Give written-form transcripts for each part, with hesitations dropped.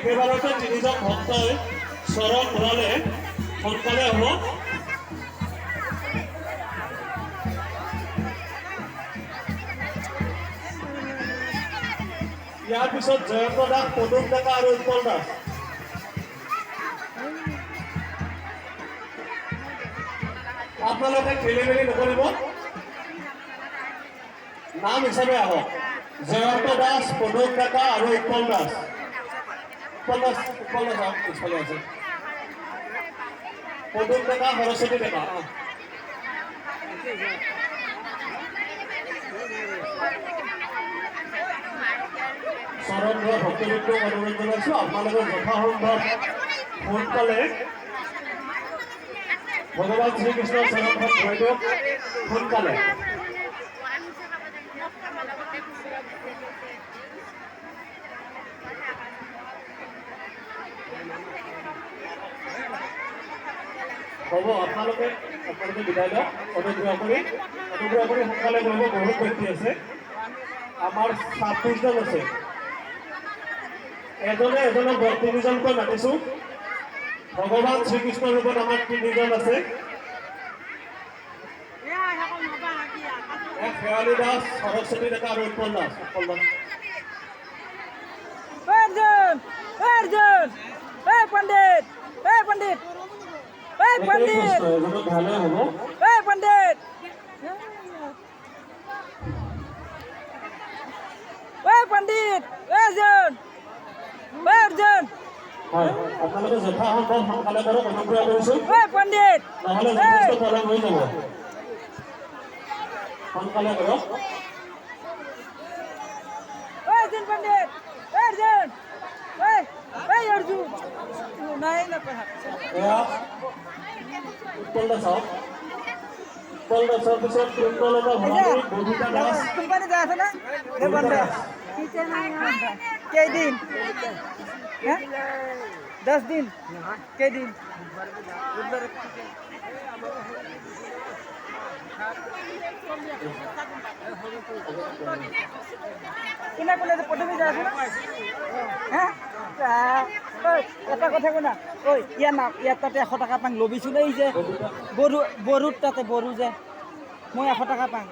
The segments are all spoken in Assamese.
একেবাৰতে তিনিজন ভক্তই চৰণ ধোৱালে সোনকালে হ'ব। ইয়াৰ পিছত জয়ন্ত দাস, পদুম ডেকা আৰু উৎপল দাস। আপোনালোকে খেলি মেলি নকৰিব, নাম হিচাপে আহক। জয়ন্ত দাস, পদুম ডেকা আৰু উৎপল দাস। উৎপল দাস, উৎপল দাস আহক, পিছফালে আছে। পদুম ডেকা, সৰস্বতী ডেকা। চৰণ ধোৱা ভক্তবৃন্দক অনুৰোধ জনাইছোঁ, আপোনালোকে যথাসম্ভৱ সোনকালে ভগৱান শ্ৰীকৃষ্ণৰ চৰণখন ধুৱাই দিয়ক সোনকালে। হ'ব, আপোনালোকে আপোনালোকে বিদায় লওক। অনুগ্ৰহ কৰি সোনকালে কৰিব। বহুত ব্যক্তি আছে, আমাৰ 26জন আছে। এজনে এজনক তিনিজনকৈ মাতিছোঁ। ভগৱান শ্ৰীকৃষ্ণৰ ৰূপত আমাৰ তিনিজন আছে। এক শেৱালী দাস, সৰস্বতী ডেকা আৰু উৎপল দাস। উৎপল দাস। অৰ্জুন, অৰ্জুন, এই পণ্ডিত, এই পণ্ডিত, এই পণ্ডিত, এজনক ভালে হ'ব। এই পণ্ডিত, এই পণ্ডিত, অৰ্জুন, অৰ্জুন। হয়, আপোনালোকে যথাসম্ভৱ সোনকালে কৰক, অনুগ্ৰহ কৰিছোঁ। এই পণ্ডিত, নহ'লে যথেষ্ট পলম হৈ যাব। সোনকালে কৰক। অৰ্জুন পণ্ডিত, অৰ্জুন, এই এই অৰ্জুন নাই নকয়। এয়া উৎপল দাস আহক। উৎপল দাসৰ পিছত কুন্তলতা ভৰালী, ববিতা দাস। কোম্পানী যায় আছে না বন্ধ? কেইদিন? 10 দিন। কেইদিন? কোনে কোনে পদবী যায় আছে না? হা, এটা কথা কোনা ঐ, ইয়াৰ নাম ইয়াৰ তাতে 100 টকা পাং ল'বিচোন। এই যে বড়ো, বড়োৰ তাতে বড়ো যে মই 100 টকা পাং।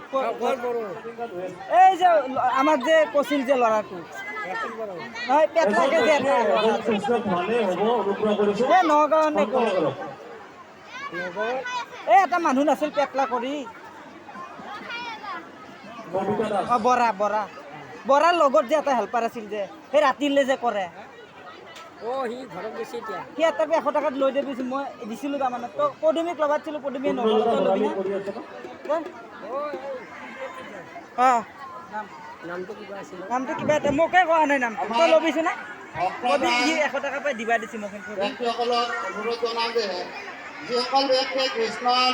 এই যে আমাক যে কৈছিল যে ল'ৰাটো নহয়, পেটলাকে যে এটা এই নগাঁও নে এই এটা মানুহ নাছিল পেটলা কৰি? অ, বৰা বৰা বৰাৰ লগত যে এটা হেল্পাৰ আছিল যে, সেই ৰাতিলে যে কৰে। সি এটা 100 টকাত লৈ দিবিচোন। মই দিছিলোঁ তাৰমানে, তই পদুমীক লগাত দিছিলোঁ, পদুমীয়ে নল'লে। তই ল'বি না? অঁ, নামটো কিবা এটা মোকে কোৱা নাই নামটো। তই ল'বিচোন না? কবি, সি 100 টকা পাই দিবা দিছে মোক। ব্যক্তিসকলক অনুৰোধ জনাওঁ যে যিসকল ব্যক্তিয়ে কৃষ্ণৰ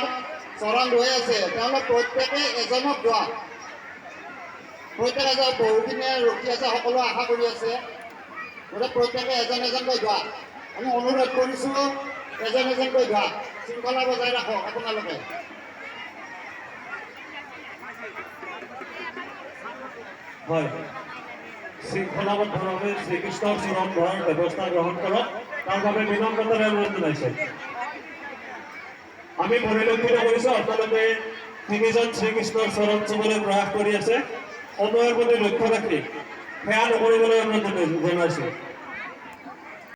চৰণ ধুই আছে, তেওঁলোক প্ৰত্যেকে এজনক ধোৱা। প্ৰত্যেক এজন, বহুখিনিয়ে ৰখি আছে, সকলো আশা কৰি আছে। গতিকে প্ৰত্যেকে এজন এজনকৈ ধোৱা আমি অনুৰোধ কৰিছোঁ। এজন এজনকৈ ধোৱা, শৃংখলা বজাই ৰাখক আপোনালোকে। হয়, শৃংখলাবদ্ধভাৱে শ্ৰীকৃষ্ণৰ চৰণ ধোৱাৰ ব্যৱস্থা গ্ৰহণ কৰক, তাৰ বাবে বিনম্ৰতাৰে অনুৰোধ জনাইছে। আমি পৰিলক্ষিত কৰিছোঁ, আপোনালোকে তিনিজন শ্ৰীকৃষ্ণৰ চৰণ চুবলৈ প্ৰয়াস কৰি আছে। সময়ৰ প্ৰতি লক্ষ্য ৰাখি সেয়া নকৰিবলৈ অনুৰোধ জনাইছোঁ।